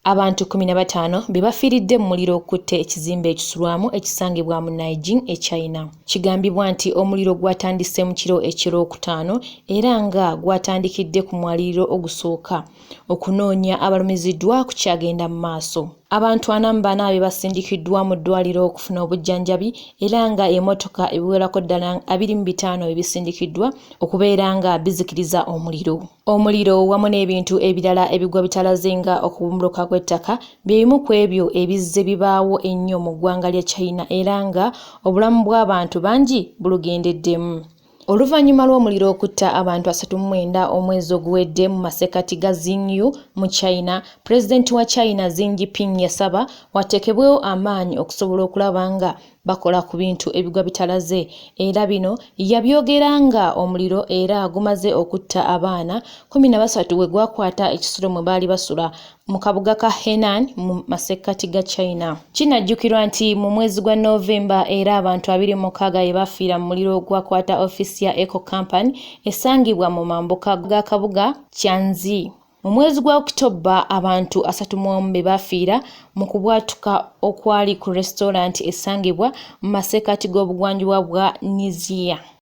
Abantu 15 be bafiiridde mu muliro okutte ekizimbe ekisulwamu ekisangibwa mu Nanjing e China. Kigambibwa nti omuliro gwatandise mu kiro eky'Olwokutaano era nga gwatandikidde ku mwaliiro ogusooka. Okunoonya abalumiziddwa kukyagenda mu maaso. Abantu 44 be basindikiddwa mu ddwaliro okufuna obujjanjabi era nga emmotoka ebiwerako ddala 25 bye bisindikiddwa okubeera nga bizikiriza omuliro. Omuliro wamu n'ebintu ebirala ebigwa bitalaze nga okubumbuluka kw'ettaka bye bimu ku ebyo ebizze bibaawo ennyo mu ggwanga lya China era nga obulamu bw'abantu bangi bulugendeddemu. Oluvannyuma lw'omuliro okutta abantu 39 omwezi oguwedde mu masekkati ga Xinyu mu China, Pulezidenti wa China Xi Jinping yasaba wateekebwewo amaanyi okusobola okulaba nga bakola ku bintu ebigwa bitalaze era bino yabyogera nga omuliro era gumaze okutta abaana 13 bwe gwakwata ekisulo mwe baali basula mu kabuga ka Henan mu masekkati ga China. Kinajjukirwa nti mu mwezi gwa Novemba era abantu 26 be bafiira mu muliro ogwakwata ofiisi ya Eco Company esangibwa mu mambuka g'akabuga Tianjin. Mu mwezi gwa October abantu 31 be bafiira mu kubwatuka okwali ku restaurant esangibwa mu masekkati g'obugwanjuba bwa Ningxia.